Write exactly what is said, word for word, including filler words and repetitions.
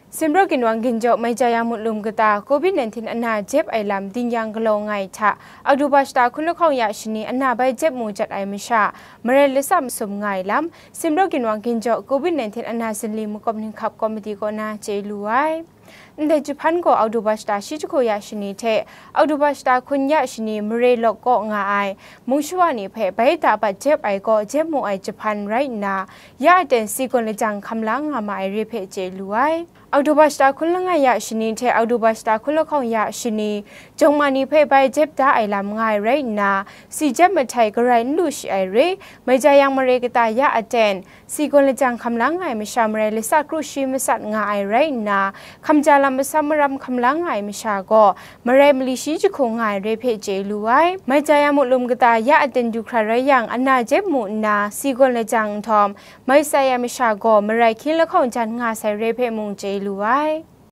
Simraw ginwang ginjaw mai ja yang mut lum kata covid nineteen ana jep ai lam ding yang galaw nga ai hta, Oktoba shata hkun lahkawng ya shani ana bai jep mu jat ai masha, marai lasa masum nga ai lam, Simraw ginwang ginjaw covid nineteen ana zinli makawp ninghkap komiti kaw na chye lu ai. Ndai jahpan gaw Oktoba shata shi jahku ya shani hte Oktoba shata hkun ya shani marai lawk kaw nga ai mung shawa ni hpe bai da bat jep ai kaw jep mu ai jahpan rai nna, ya aten si gawn lajang hkam la nga ma ai re hpe chye lu ai. Oktoba shata hkun langai ya shani hte Oktoba shata hkun lahkawng ya shani, jawng ma ni hpe bai jep da ai lam nga ai rai nna, si jep mahtai garai n lu shi ai re, mai ja yang marai kata ya aten, si gawn lajang hkam la nga ai masha marai lasa kru shi masat nga ai rai nna, hkam ja lam masam maram hkam la nga ai masha gaw, marai mali shi jahku nga ai re hpe chye lu ai. Mai ja yang mut lum kata ya aten du hkra rai yang, ana jep mu nna, si gawn lajang nhtawm, mai sai ai masha gaw, marai hkying lahkawng jan nga sai re hpe mung chye lu ai.